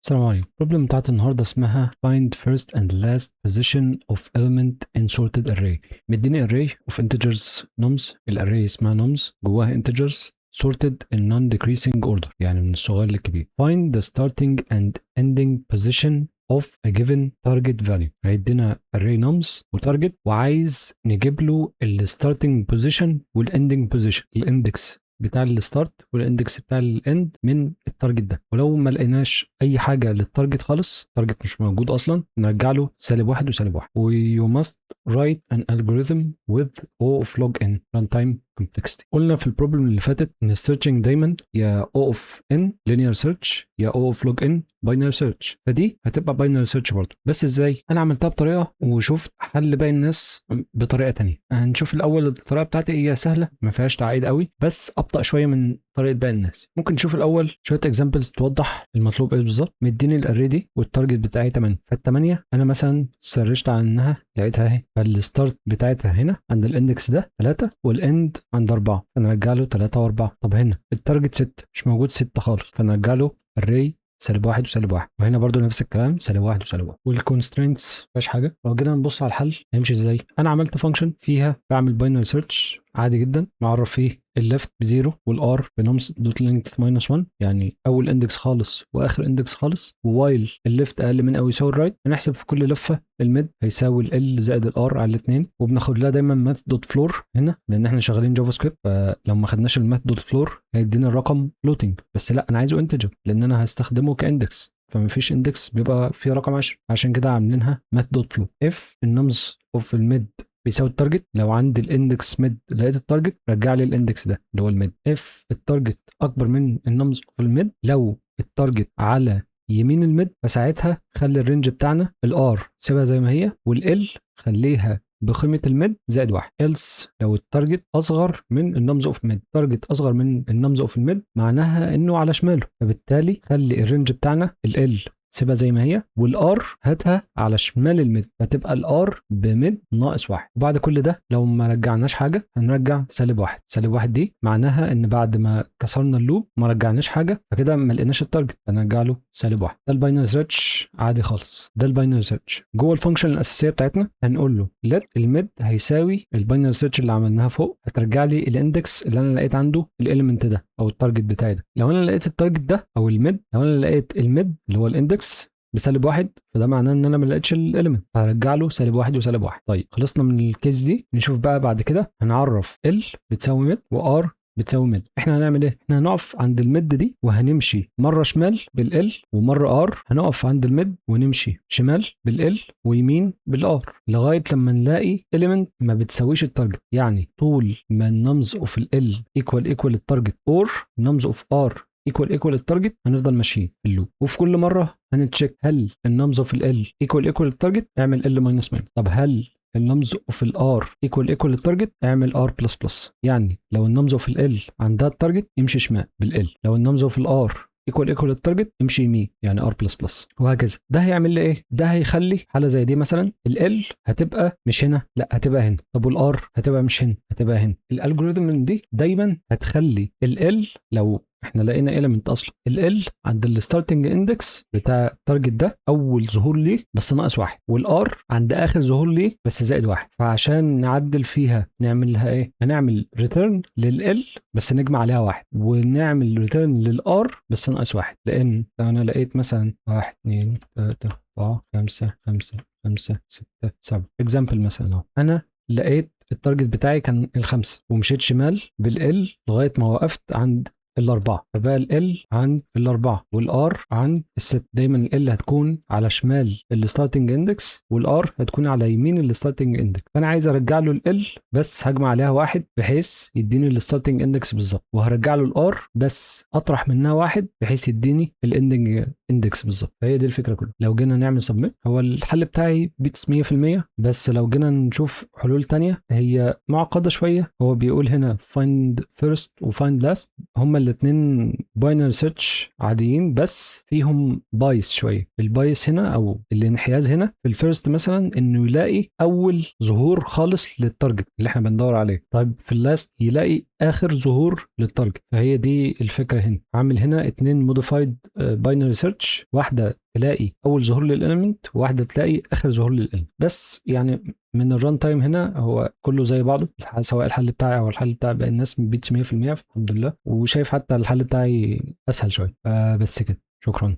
السلام عليكم. ال problem بتاعت النهارده اسمها find first and last position of element in sorted array. مديني array of integers nums، ال array اسمها nums، جواها integers sorted in non-decreasing order، يعني من الصغير للكبير. find the starting and ending position of a given target value. هيدينا array nums و target، وعايز نجيب له ال starting position وال ending position، ال index بتاع ال start وال index بتاع ال end من ال target ده. ولو ما لقيناش اي حاجة لل target خالص، ال target مش موجود اصلا، نرجع له سالب واحد وسالب واحد. و you must write an algorithm with O of log n runtime complexity. قلنا في ال problem اللي فاتت ان ال searching دايما يا O of n linear search يا O of log n binary search، فدي هتبقى binary search برضه. بس ازاي؟ انا عملتها بطريقة وشفت حل باقي الناس بطريقة تانية. هنشوف الاول الطريقة بتاعتي، هي سهلة ما فيهاش تعقيد قوي، بس ابطا شوية من طريقه باقي الناس. ممكن نشوف الاول شوية examples توضح المطلوب ايه بالظبط. مديني ال array دي وال target بتاعي 8، فال8 انا مثلا search ت عنها لقيتها اهي، فال start بتاعتها هنا عند ال index ده 3 وال end عند 4، فنرجع له 3 و4. طب هنا ال target 6، مش موجود 6 خالص، فنرجع له array سالب واحد وسالب واحد. وهنا برضو نفس الكلام، سالب واحد وسالب واحد. وال constraints مفيهاش حاجه. لو جينا نبص على الحل هيمشي ازاي؟ انا عملت function فيها بعمل binary search عادي جدا، معرف فيه ال left ب zero وال r ب nums dot length minus 1، يعني اول index خالص واخر index خالص. و while ال left اقل من او يساوي ال right، هنحسب في كل لفه ال mid هيساوي ال L زائد ال r على الاثنين. وبناخد لها دايما math dot floor هنا، لان احنا شغالين JavaScript، فلو ما خدناش ال math dot floor هيدينا الرقم floating، بس لا، انا عايزه integer لان انا هستخدمه ك index، فما فيش index بيبقى فيه رقم 10، عشان كده عاملينها math dot floor. if ال nums of ال mid بيساوي ال target، لو عندي ال index mid لقيت ال target، رجع لي ال index ده اللي هو ال mid. if ال target اكبر من ال nums of ال mid، لو ال target على يمين ال mid، فساعتها خلي ال range بتاعنا ال r سيبها زي ما هي، وال L خليها بقيمة ال mid زائد واحد. else لو ال target اصغر من ال nums of mid، target اصغر من ال nums of ال mid معناها انه على شماله، فبالتالي خلي ال range بتاعنا ال L سيبها زي ما هي، وال r هاتها على شمال ال mid، فتبقى ال r ب mid ناقص واحد. وبعد كل ده لو ما رجعناش حاجة هنرجع سالب واحد. سالب واحد دي معناها ان بعد ما كسرنا ال loop ما رجعناش حاجه، فكده ما لقيناش ال target، فنرجع له سالب واحد. ده ال binary search عادي خالص. ده ال binary search. جوه ال function الاساسية بتاعتنا هنقول له let ال mid هيساوي ال binary search اللي عملناها فوق، هترجع لي ال index اللي انا لقيت عنده ال element ده او ال target بتاعي ده. لو انا لقيت ال target ده او ال mid، لو انا لقيت ال mid اللي هو ال index بسالب واحد، فده معناه ان انا ما لقيتش ال element، فهرجع له سالب واحد وسالب واحد. طيب، خلصنا من ال case دي. نشوف بقى بعد كده هنعرف L بتساوي mid و R بتساوي mid. احنا هنعمل ايه؟ احنا هنقف عند ال mid دي وهنمشي مرة شمال بال L ومرة R. هنقف عند ال mid ونمشي شمال بال L ويمين بال R لغاية لما نلاقي element ما بتساويش ال target. يعني طول ما ال nums of ال L equal equal ال target or nums of R equal equal ال target، هنفضل ماشيين في ال loop. وفي كل مرة هن check هل ال nums of ال L equal equal ال target، اعمل L minus minus. طب هل ال nums of ال R equal equal ال target؟ اعمل R plus plus. يعني لو ال nums of ال L عندها ال target يمشي شمال بال L، لو ال nums of ال R equal equal ال target امشي يمين، يعني R plus plus، وهكذا. ده هيعمل لي ايه؟ ده هيخلي حاله زي دي مثلا ال L هتبقى مش هنا، لا، هتبقى هنا. طب وال R هتبقى مش هنا، هتبقى هنا. ال algorithm دي دايما هتخلي ال L، لو احنا لقينا element اصلا، ال L عند ال starting index بتاع ال target ده، اول ظهور ليه، بس ناقص واحد، وال R عند اخر ظهور ليه بس زائد واحد. فعشان نعدل فيها نعمل لها ايه؟ هنعمل return لل L بس نجمع عليها واحد، ونعمل return لل R بس ناقص واحد. لان لو انا لقيت مثلا واحد، اتنين، تلاتة، أربعة، خمسة، خمسة، خمسة، ستة، سبعة، example مثلا اهو، انا لقيت ال target بتاعي كان الخمسة ومشيت شمال بال L لغاية ما وقفت عند الأربعة، فبقى ال L عند الأربعة وال R عند الست. دايما ال L هتكون على شمال ال starting index وال R هتكون على يمين ال starting index. فأنا عايز أرجع له ال L بس هجمع عليها واحد بحيث يديني ال starting index بالظبط، وهرجع له ال R بس أطرح منها واحد بحيث يديني ال ending index بالظبط. فهي دي الفكرة كلها. لو جينا نعمل submit، هو الحل بتاعي beats 100%، بس لو جينا نشوف حلول تانية هي معقدة شوية. هو بيقول هنا find first و find last، هما الاثنين binary search عاديين بس فيهم bias شويه. ال bias هنا او الانحياز هنا في ال first مثلا انه يلاقي اول ظهور خالص لل target اللي احنا بندور عليه. طيب في ال last يلاقي اخر ظهور لل target. فهي دي الفكرة هنا. عامل هنا اتنين modified binary search، واحدة تلاقي اول ظهور لل element وواحدة تلاقي اخر ظهور لل element. بس يعني من ال run time هنا هو كله زي بعضه، سواء الحل بتاعي او الحل بتاع باقي الناس ما بيتش 100%، الحمد لله. وشايف حتى الحل بتاعي اسهل شويه. بس كده، شكرا.